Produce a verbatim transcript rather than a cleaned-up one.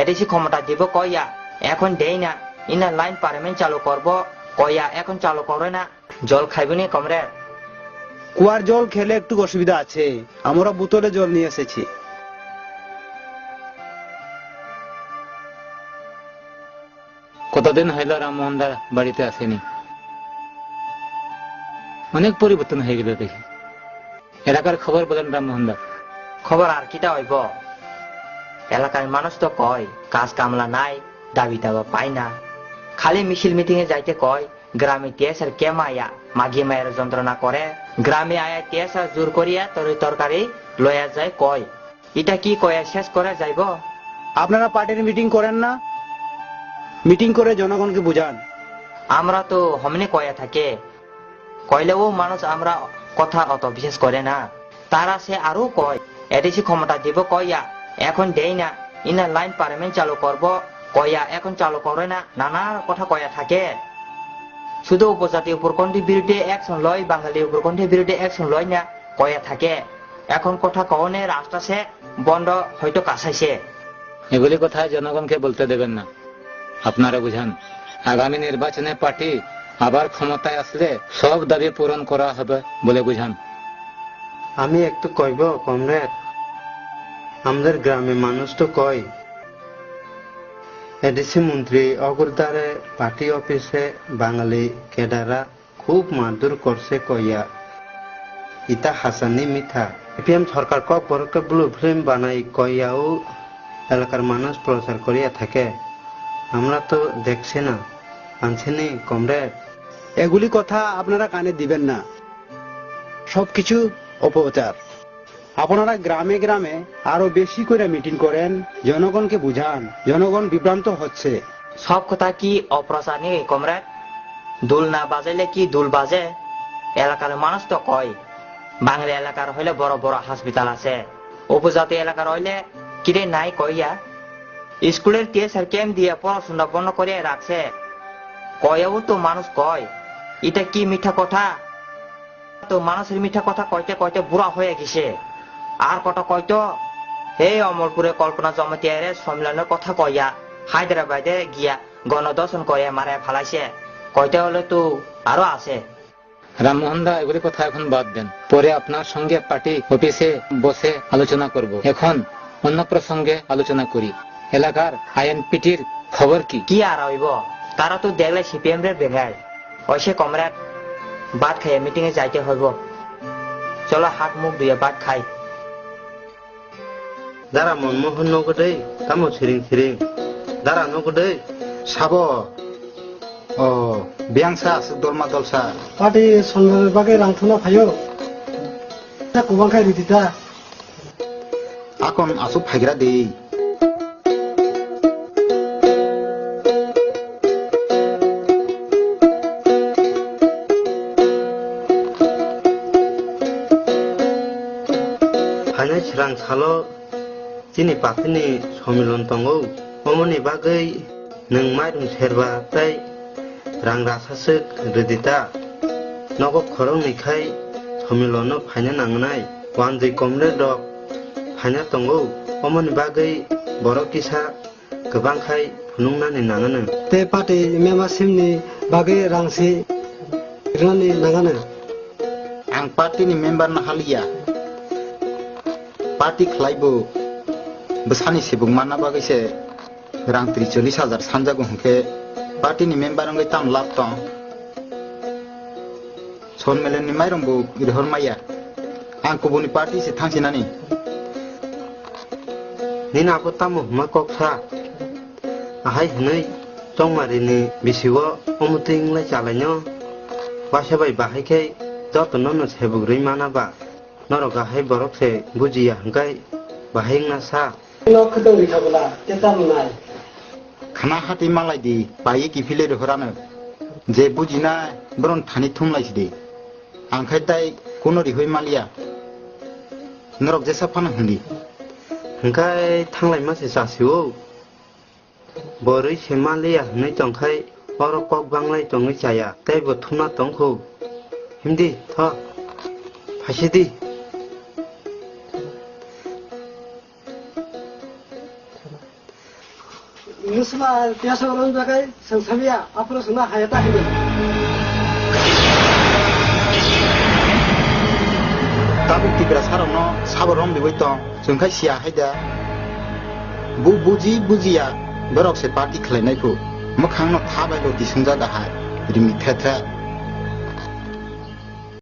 এডিসি ক্ষমতা দিব কইয়া, এখন দেই না, ইনা লাইন পারমেন্ট চালু করব কইয়া, এখন চালু করে না। জল খাইবনি, কমরেড? কুয়ার জল খেলে একটু অসুবিধা আছে, আমরা বোতলে জল নিয়ে এসেছি। কতদিন হইল রামমোহন দা বাড়িতে আসেনি? অনেক পরিবর্তন হয়ে গেল দেখি। এলাকার খবর বলেন রামমোহন দা। খবর আর কিতা হইব? এলাকার মানুষ তো কয়, কাজ কামলা নাই, দাবি দাবা পায় না। খালি মিছিল মিটিং এ যাইতে কয়, গ্রামে টিএসআর কে মায়া, মাগি মায়ের যন্ত্রণা করে। গ্রামে আয়া টিএসআর জোর করিয়া তরি তরকারি লয়া যায় কয়। ইটা কি কয়া শেষ করা যাইব? আপনারা পার্টির মিটিং করেন না? মিটিং করে জনগণকে বুঝান। আমরা তো হমনে কয়া থাকে, কইলেও মানুষ আমরা কথা অত বিশ্বাস করে না। তারা সে আরো কয়, এডিসি ক্ষমতা দিব কইয়া, এখন দেই না, ইনার লাইন পারমেন্ট চালু করব কইয়া, এখন চালু করে না, নানা কথা কয়া থাকে। শুধু উপজাতি উপকণ্ঠের বিরুদ্ধে অ্যাকশন লয়, বাঙালি উপকণ্ঠের বিরুদ্ধে অ্যাকশন লয় না কয়া থাকে। এখন কথা কওনে রাস্তা সে বন্ধ হয়তো কাছাইছে। এগুলি কথা জনগণকে বলতে দেবেন না। আপনারা বুঝান, আগামী নির্বাচনে পার্টি আবার ক্ষমতায় আসলে সব দাবি পূরণ করা হবে বলে বুঝান। আমি একটু কইব, কমরেড, আমাদের গ্রামে মানুষ তো কয়, এডিসি মন্ত্রী অগরদারে পার্টি অফিসে বাঙালি ক্যাডাররা খুব মারধর করছে কইয়া। ইতা হাসানি মিথ্যা। এপিএম সরকার ককবরকে ব্লু ফিল্ম বানাই কইয়াও এলাকার মানুষ প্রচার করিয়া থাকে। আমরা তো দেখছি না, আনছিনি, কমরেড? এগুলি কথা আপনারা কানে দিবেন না, সবকিছু অপপ্রচার। আপনারা গ্রামে গ্রামে আরো বেশি করে মিটিং করেন, জনগণকে বুঝান, জনগণ বিভ্রান্ত হচ্ছে। সব কথা কি অপ্রচার নি, কমরেড? দুল না বাজাইলে কি দুল বাজে? এলাকার মানুষ তো কয়, বাঙালি এলাকার হইলে বড় বড় হাসপাতাল আছে, উপজাতি এলাকার হইলে কিরে নাই কইয়া? স্কুলের টিচার ক্যাম্প দিয়ে পড়াশোনা বন্ধ করে রাখছে, কয়াও তো মানুষ কয়। এটা কি মিথ্যা কথা? তো মানুষের মিথ্যা কথা কইতে কইতে বুড়া হয়ে গেছে। আর কত কইতো? এই অমরপুরে কল্পনা জমাতিয়ারে সম্মেলনের কথা কইয়া হায়দ্রাবাদে গিয়া গণধর্ষণ করে মারা ফালাইছে। কইতে হলে তো আরো আছে। রামমোহন দা, এগুলি কথা এখন বাদ দেন। পরে আপনার সঙ্গে পার্টি অফিসে বসে আলোচনা করব। এখন অন্য প্রসঙ্গে আলোচনা করি। এলাকার আইএনপিটির খবর কি? কি আর হইব? তারা তো দেখলে সিপিএম রে বেঙ্গাই। ওই সে কমরেড, ভাত খাইয়া মিটিং এ যাইতে হইব। চলো, হাত মুখ ধুয়ে ভাত খাই। Dara Monmohon nogo de, tamo siring siring. Dara nogo de. Sabo. O, biyang sa aswk dolma dolsa. Party songrokni bagwi rang thumna phaio. Ta kubang khai ridi ta. Akon aswk phaigra de. Phainai swrang salo chini party ni somilon tongo, omoni bagwi nwng mairum serba tei rang rasa swk rwdi ta. Nogo khoroknwi khai somilon no phaina nangnai, wanjwi comrade rok phaina tongo, omoni bagwi borok kisa kwbang khai phunuknani nanganw. Tei party member simni bagwi rang si rwnani nanganw. Ang party ni member no haliya. Party khlai bo bwsani sibuk manna bagwi se rang tris chollis hajar sanjago hwnkhe party ni member wngwi tamo lab tong? Sonmelen ni mairum bo rihor maya. Ang kubuni party se thangsinani. Nini abo tamo hwnma kok sa? Ahai hwnwi chongmari ni bisi o omo twi wnglai chalai no. Waisa bai bahai khe joto no no sebuk rwi mana ba. Norok ahai borok se bujiya hwnkhe bahai wngna sa. Nok khwtwng rikha bwla, tei tamo nai? Khana hati malai di, paiwi kiphilwi rihorano. Je bujina, bohrok thani thumlai sidi. Ang khai tai kuno rihoi maliya. Norok jesa phano hwndi. Hwnkhe thanglai ma se chasi o. Borwi se maliya hwnwi tongkhai, oro kok banglai tongwi chaya, tei bo thumna tongkhu. Himdi, tho. Phaisidi. Musla tiasa orang jagai sengsamia, apa sudah hayata ini. Tabuk Tiprasa rokno sabo rom diwi tong, chwng khai siya hai da. Bu buji bujiya, borok se party khlainai phu. Mwkhangno tha bai roti sungjaga hai, rimi the the.